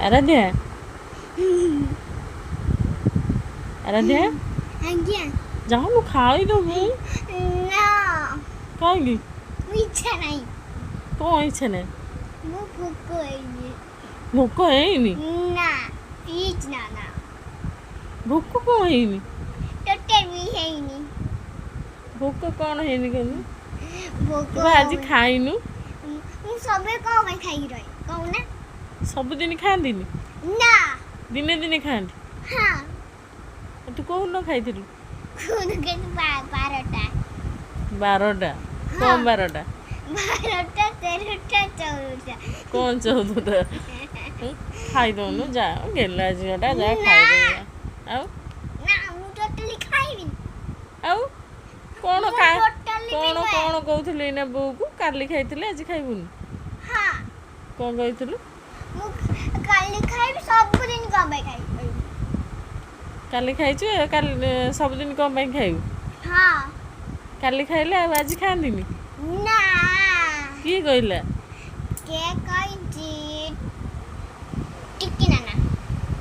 ଆରାଧ୍ୟା, ଆରାଧ୍ୟା। ଆଜ୍ଞା। ଯାଉନୁ, ଖାଇଦେବୁ। ନା। କାହିଁକି? ମୁଁ ଇଚ୍ଛା ନାହିଁ। କଣ ଇଚ୍ଛା ନାହିଁ? ମୁଁ ଭୋକ ହେଇନି। ଭୋକ ହେଇନି? ନା, ପ୍ଲିଜ୍, ନା ନା। ଭୋକ କଣ ହେଇନି? ଟୋଟାଲ ବି ହେଇନି। ଭୋକ କଣ ହେଇନି କହିଲୁ? ଭୋକ ତୁ ବା ଆଜି ଖାଇନୁ। ମୁଁ ସବୁବେଳେ କଣ ପାଇଁ ଖାଇକି ରହେ କହୁନା? ସବୁଦିନ ଖାଆନ୍ତିନି? ନା। ଦିନେ ଦିନେ ଖାଆନ୍ତି? ହଁ। ତୁ କୋଉଦିନ ଖାଇଥିଲୁ? କୋଉଦିନ? 12ଟା। 12ଟା? କଣ 12ଟା? 12ଟା, 13ଟା, 14ଟା। କଣ 14ଟା? ଖାଇଦଉନୁ, ଯା, ଗେଲା ଝିଅଟା, ଯା। ନା। ଖାଇଦବୁ ଆଉ। ନା, ମୁଁ ଟୋଟାଲି ଖାଇବିନି। ଆଉ କଣ? ମୁଁ ଟୋଟାଲି ବି କଣ? ନୁହେଁ। କଣ କହୁଥିଲୁ ଏଇନା ବୋଉକୁ? କାଲି ଖାଇଥିଲି, ଆଜି ଖାଇବୁନି? ହଁ। କଣ କହିଥିଲୁ? ମୁଁ କାଲି ଖାଇବି, ସବୁଦିନ କଣ ପାଇଁ ଖାଇବି? କାଲି ଖାଇଛୁ, କାଲି ସବୁଦିନ କଣ ପାଇଁ ଖାଇବୁ? ହଁ। କାଲି ଖାଇଲେ ଆଉ ଆଜି ଖାଆନ୍ତିନି? ନା। କିଏ କହିଲା? କିଏ କହିଲା?